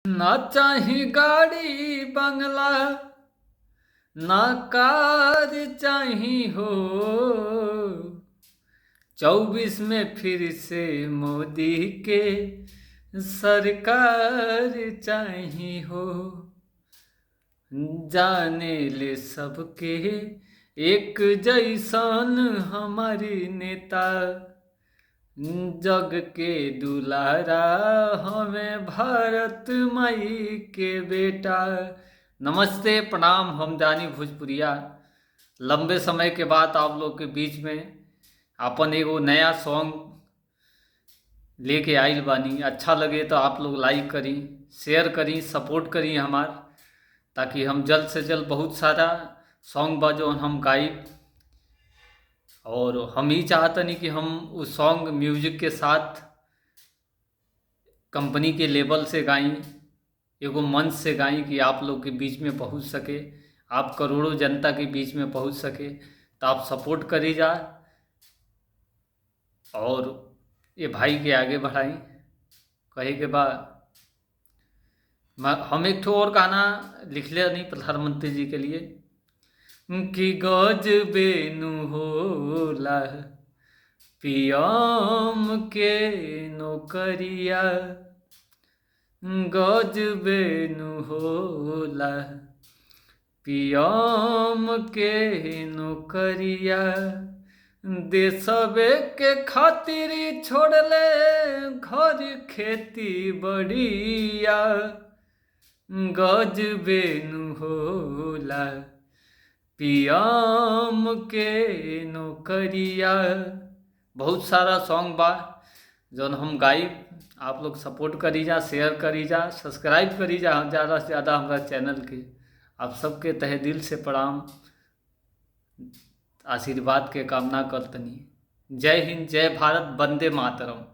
ना चाही गाड़ी बंगला, ना कार चाही हो। 24 में फिर से मोदी के सरकार चाही हो। जाने ले सबके एक जैसन हमारी नेता, जग के दुलारा हमें भारत माई के बेटा। नमस्ते, प्रणाम। हम जानी भोजपुरिया लंबे समय के बाद आप लोग के बीच में अपन एगो नया सॉन्ग लेके आइल बानी। अच्छा लगे तो आप लोग लाइक करी, शेयर करी, सपोर्ट करी हमार, ताकि हम जल्द से जल्द बहुत सारा सॉन्ग बा जो हम गाइब। और हम ही चाहतनी कि हम उस सॉन्ग म्यूजिक के साथ कंपनी के लेवल से गाई, एगो मंच से गाई कि आप लोग के बीच में पहुंच सके, आप करोड़ों जनता के बीच में पहुंच सके। तो आप सपोर्ट करी जा और ये भाई के आगे बढ़ाई। कहे के बाद हम एक ठो और गाना लिखले नहीं प्रधानमंत्री जी के लिए कि गज बेनु होला पियम के नौकरिया, गज बेनु होला पियम के नौकरिया, देशवे के खातिर छोड़ले घर खेती बड़िया, गज बेनु होला पियम के नौकरिया। बहुत सारा सॉन्ग बा जौन हम गाइब। आप लोग सपोर्ट करी जा, शेयर करी जा, सब्सक्राइब करी जा ज़्यादा से ज़्यादा हमारा चैनल के। आप सबके तहे दिल से प्रणाम, आशीर्वाद के कामना करतनी। जय हिंद, जय भारत, वंदे मातरम।